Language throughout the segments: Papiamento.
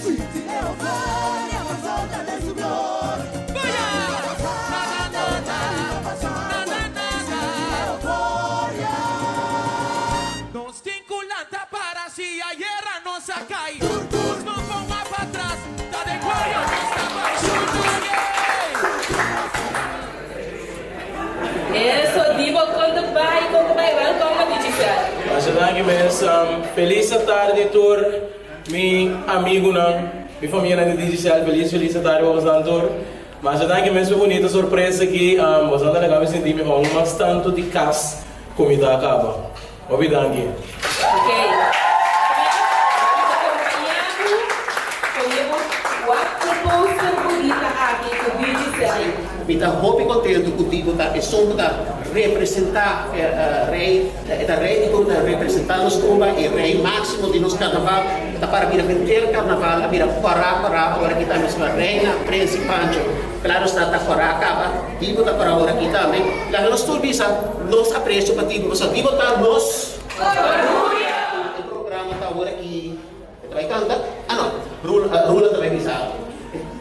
Nos tin cu lanta para si ayera nos a cay. Nos no por wak patras, ta den gloria nos ta bay. Eso Dibo con ta bay con ta bay welcome na Digicel. Masha danki mes. Felis atardi tur mi amigunan, mi famianan di Digicel. Felis felis atardi pa boso tur. Masha danki mes pa e bunita sorpresa aki. Boso ta laga mi sinti mi aun mas tantu di kas ku mi ta kaba. Hopi danki. Ok. Ami ta kompañá bo pone bo wak un poster bunita aki ku Digicel. Mi ta hopi kontentu ku Dibo ta esun ku ta representá Rei, e ta Rei di tur, ta representá nos tumba, e Rei máksimo di nos karnaval. E ta para bira henter karnaval a bira kòrá kòrá ora ki ta mesma Reina, Prens i Pancho. Klaro sta ta kòrá kaba. Dibo ta para ora aki tambe. Laga nos tur bisa nos aprecio pa Dibo, pasobra Dibo ta nos Orguyo! E programa ta ora aki e ta bai canta. Ah no, Roland ta bai bisa algo.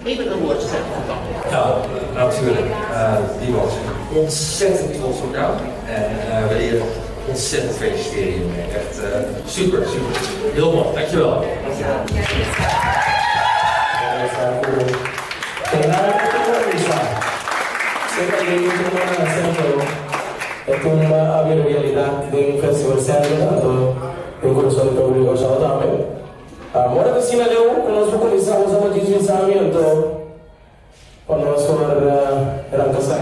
Even een woordje zeggen van Tom. Ja, natuurlijk. Dibo is ontzettend trots op jou. En we willen je ontzettend feliciteren hiermee. Echt super, super. Heel mooi, dankjewel. Semper den un tumba na centro, e tumba a bira realidad den Festival Center, anto den Curason di Pueblo di Kòrsou tambe. Ora ta asina leu ku nos por kuminsá usa Majis Wisami, anto pa nos por ranka sa.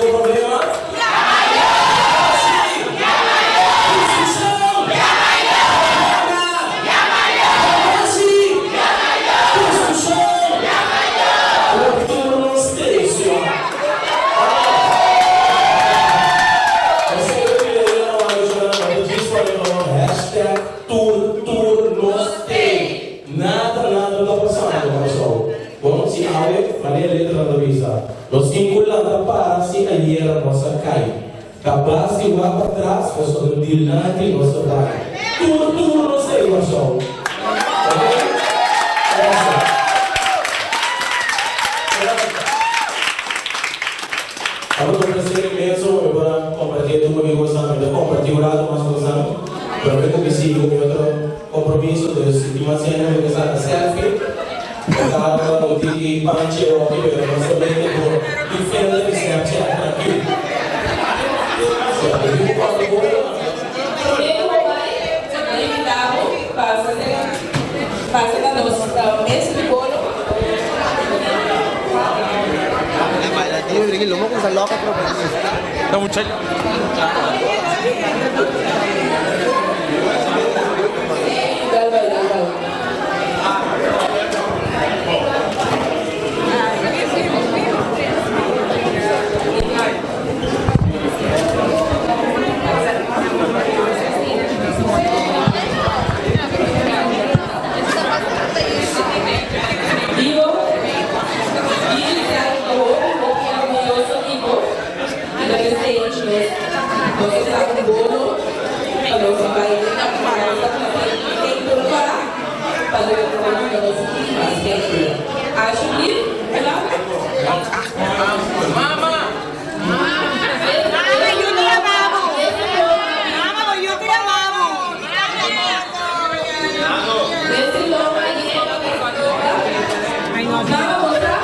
bo problema? Hasi! Konstrukshon! Propaganda! Hasi! Konstrukshon! Tur nos station. Hashtag tur tur nos tei. Nada nada no ta pasando Kòrsou. Bon si awe manera letra ta bisa. Nos tin ku lanta para si ayera nos a kai. Kabas di wak patras pasobra dilanti nos ta bai. Tur tur nos tei Kòrsou. Ok? Awesome. Tabata un placer inmenso pa mi por a comparti e tur cu boso. Mi ta comparti un rato mas cu boso, pero mi cu mi sigui cu mi otro compromiso, dus si tin mas hende mi ta saca selfie. E tabata un tiki panchi hopi, pero nos ta bende por diferente di Snapchat, trankil. So, mi tin cu corta bolo. Prome cu bo bai, mi invita bo pasa den pasa na nos mesa di bolo. Dal bai, dal bai. Digo, Digicel ta hopi hopi orguyoso di bo i ta p'esei nos nos a sa un bono pa nos bai pa nos ta presente den tur para pa lo duna nos un tiki mas tempu. Alsjeblieft, hola. Mama! Mama bo sa,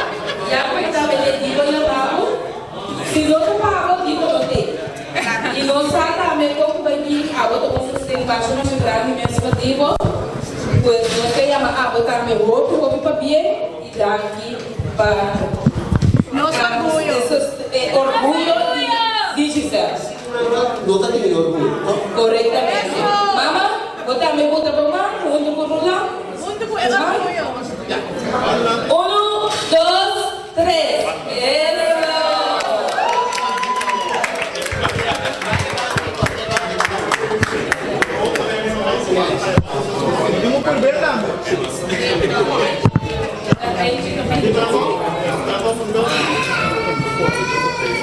ya cu e ta bende dibo y abaho, si no ta pa abo, dibo no te. Y nos sa tambe con cu bay bin abo ta un sosten basha masha grandi mes pa dibo, pues nos ta yama abo tambe hopi hopi pabien y danki pa e orguyo di Digicel. No ta tin e orguyo, no? Correctamente. Mama, bo tambe buta bo man hunto cu Roland. Uno, dos, tres. Eso!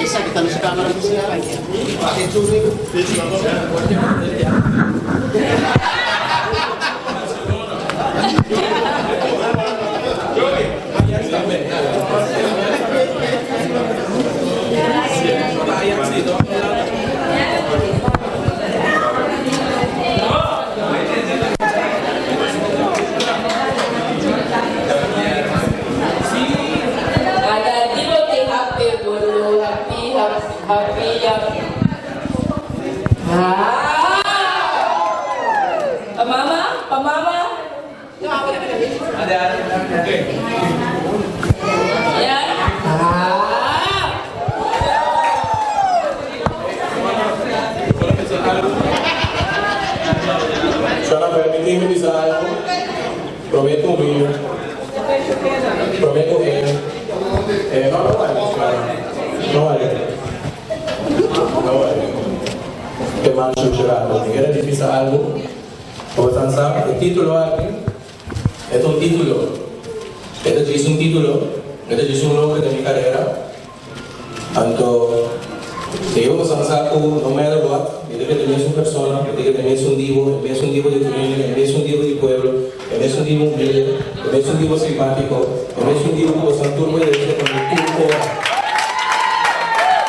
Esaki ta nos camera social. Ada dibo te happy bolo happy happy happy. Ah! Pa mama, pa mama. Yan. Ah! Shana, permití mi bisa algo. Promé ku mi, promé ku e, e no, no vale, Shana. No vale. No vale. Te man Gerardo. Mi quiere bisa algo. Bo sa, e título aki, e ta un título. E ta djis un título, e ta djis un nomber den mi carera. Anto, si bo sa cu no matter what, mi ta keda e mesun persona, mi ta keda e mesun dibo, e mesun dibo di familia, e mesun dibo di pueblo, e mesun dibo humilde, e mesun dibo simpático, e mesun dibo cu boso tur merece pa mi tur ora.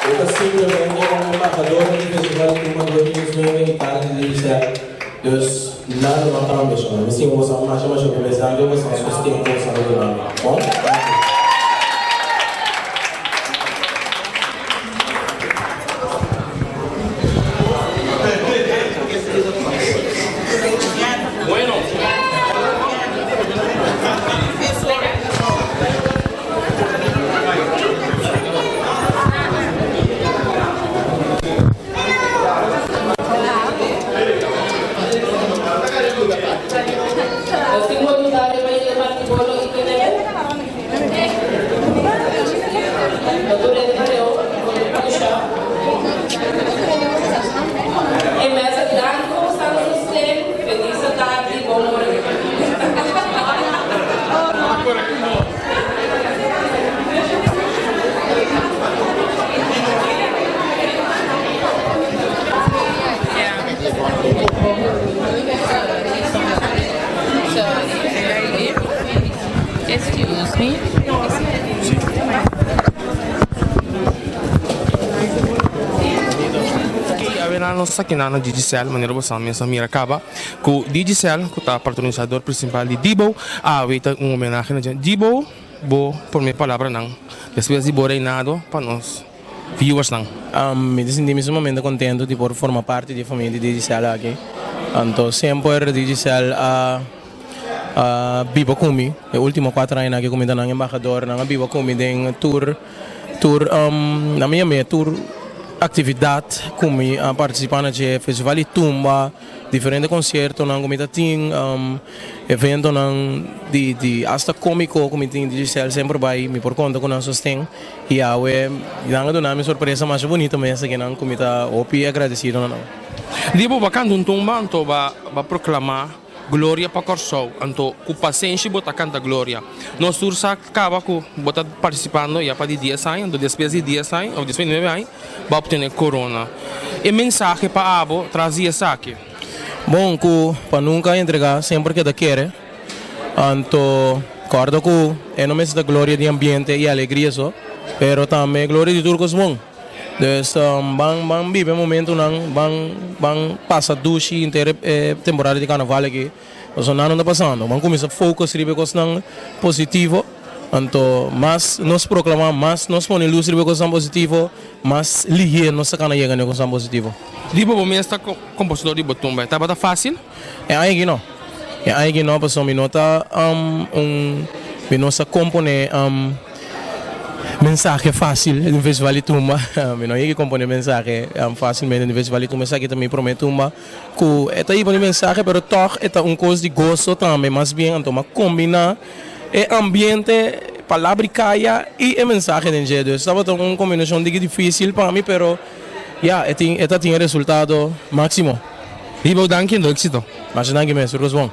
E ta simplemente un embahador di Festival di Tumba 2019 y parte di Digicel. Dus nada no a cambia, shon. Mi stima boso masha masha hopi bes. Danki pa boso sosten cu boso a duna mi. Bon? Danki. General nos ta kina na Digicel, manera bo sa mes a mira kaba ku Digicel ku ta patronisador prinsipal di Dibo awe ta un homenahe na dje. Dibo, bo prome palabranan despues di bo reinado pa nos viewersnan. Mi ta sinti mi sumamente contento di por forma parti di e famia di Digicel aki. Anto semper Digicel a biba cu mi, e ultimo cuater añanan aki cu mi ta nan embahador, nan a biba cu mi den tur. Tur na mi yam'é tur actividad cu mi a participa na dje, festival di tumba, diferente conciertonan cu mi ta tin, eventonan di di hasta comico cu mi tin Digicel semper bay mi por conta cu nan sosten y awe nan a duna mi sorpresa masha bunito mes akinan cu mi ta hopi agradecido na nan. Di bo ba canta un tumba anto ba proclama Gloria pa Kòrsou, anto ku pasenshi bo ta kanta Gloria. Nos tur sa kaba ku bo ta partisipando ya pa di dies aña, anto despues di dies aña òf despues di nuebe aña bo a optené korona. E mensahe pa abo tras di esaki? Bon ku pa nunka entregá, semper keda kere. Anto kòrda ku e no mester ta gloria di ambiente i alegria so, pero tambe gloria di tur kos bon. Dus ban ban biba e momentunan, ban ban pasa dushi henter e temporada di karnaval aki, pasobra nan no ta pasando. Ban kuminsá focus riba e kosnan positivo, anto mas nos proklamá, mas nos pone lus riba e kosnan positivo, mas lihé nos ta kana yega na e kosnan positivo. Riba bo mes ta kompositor di bo tumba, e tabata fásil? E aña aki no. E aña aki no pasobra mi no ta un, mi no sa komponé. Mensahe fácil den Festival di Tumba. Mi no yega compone mensahe fácilmente den Festival di Tumba. Esaki ta mi prome tumba cu e ta hiba mi mensahe pero tog e ta un cos di goso tambe. Mas bien anto mi a combina e ambiente, palabra y caya y e mensahe den dje. Dus tabata un combinacion diki dificil pa mi pero ya e tin e ta tin e resultado maximo. Riba danki en do exito. Masha danki mes, tur cos bon.